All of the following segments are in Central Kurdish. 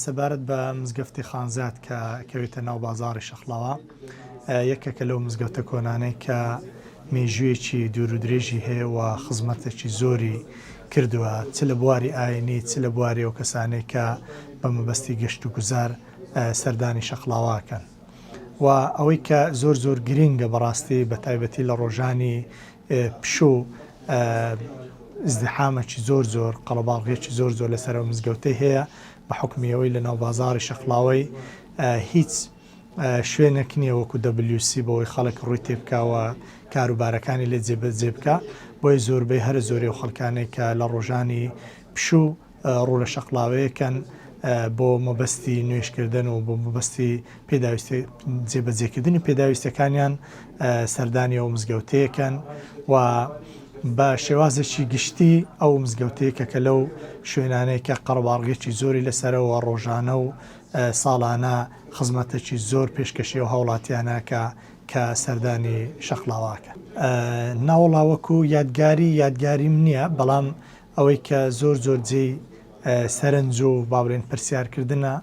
سەبارەت بە مزگەفتی خانزاد کە کەوێتە ناو بازاڕی شەقڵاوە، یەکێکە لەو مزگەوتە کۆنانەی کە مێژوویەکی دوور و درێژی هەیە و خزمەتێکی زۆری کردووە چ لە بواری ئاینی چ لە بواری ئەو کەسانەی کە بە مەبەستی گەشت و گوزار سەردانی شەقڵاوە ئەکەن و ئەوەی کە زۆر زۆر گرینگە بەڕاستی بە تایبەتی لە ڕۆژانی پشوو ئیزدیحامێکی زۆر زۆر قەڵەباڵغیەکی زۆر زۆر لەسەر ئەو مزگەوتەی هەیە بە حوکمی ئەوەی لە ناو بازاڕی شەقڵاوەی هیچ شوێنێک نییە وەکو WC بەوەی خەڵک ڕووی تێبکا و کاروبارەکانی لێ جێبەجێ بکا بۆیە زۆربەی هەرە زۆری ئەو خەڵکانەی کە لە ڕۆژانی پشوو ڕوو لە شەقڵاوەیەکەن بۆ مەبەستی نوێژکردن و بۆ مەبەستی پێداویستی جێبەجێکردنی پێداویستەکانیان سەردانی ئەو مزگەوتەیەکەن و بە شێوازێکی گشتی ئەو مزگەوتەیەکە کە لەو شوێنانەی کە قەرەباڵغیەکی زۆری لەسەرەوە ڕۆژانە و ساڵانە خزمەتێکی زۆر پێشکەشی ئەو هاوڵاتیانە کە کە سەردانی شەقڵاواکە. ناوەڵا وەکو یادگاری یادگاریم نییە بەڵام ئەوەی کە زۆر زۆر جێی سەرنج و با بڵێین پرسیارکردنە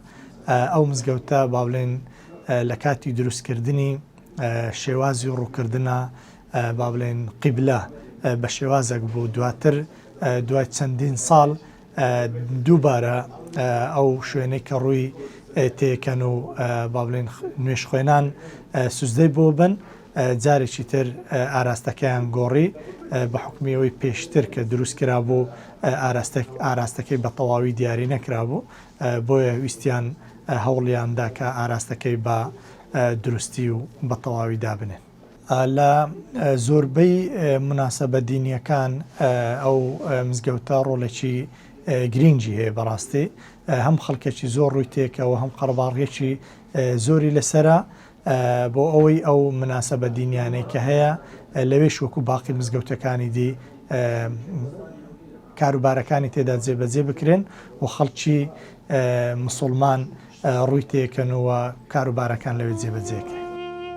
ئەو مزگەوتە با بڵێین لە کاتی دروستکردنی شێوازی ڕووکردنە با بڵێین قیبلە بە شێوازێک بوو دواتر دوای چەندین ساڵ دووبارە ئەو شوێنەی کە ڕووی تێکەن و با بڵێن نوێژخوێنان سوزدەی بۆ بن جارێکی تر ئاراستەکەیان گۆڕی بە حوکمی ئەوەی پێشتر کە دروست کرابوو ئاراستەکەی بە تەواوی دیاری نەکرابوو بۆیە ویستیان هەوڵیان دا کە ئاراستەکەی بە دروستی و بە تەواوی دابنێن. لە زۆربەی موناسەبە دینیەکان ئەو مزگەوتە ڕۆڵێکی گرینگی هەیە بەڕاستی هەم خەڵکێکی زۆر ڕووی تێکەوە هەم قەرەباڵغیەکی زۆری لەسەرە بۆ ئەوەی ئەو مناسەبە دینیانەی کە هەیە لەوێش وەکو باقی مزگەوتەکانی دی کاروبارەکانی تێدا جێبەجێ بکرێن و خەڵکی مسلمان ڕووی تێکەن و کاروبارەکان لەوێ جێبەجێکرێن.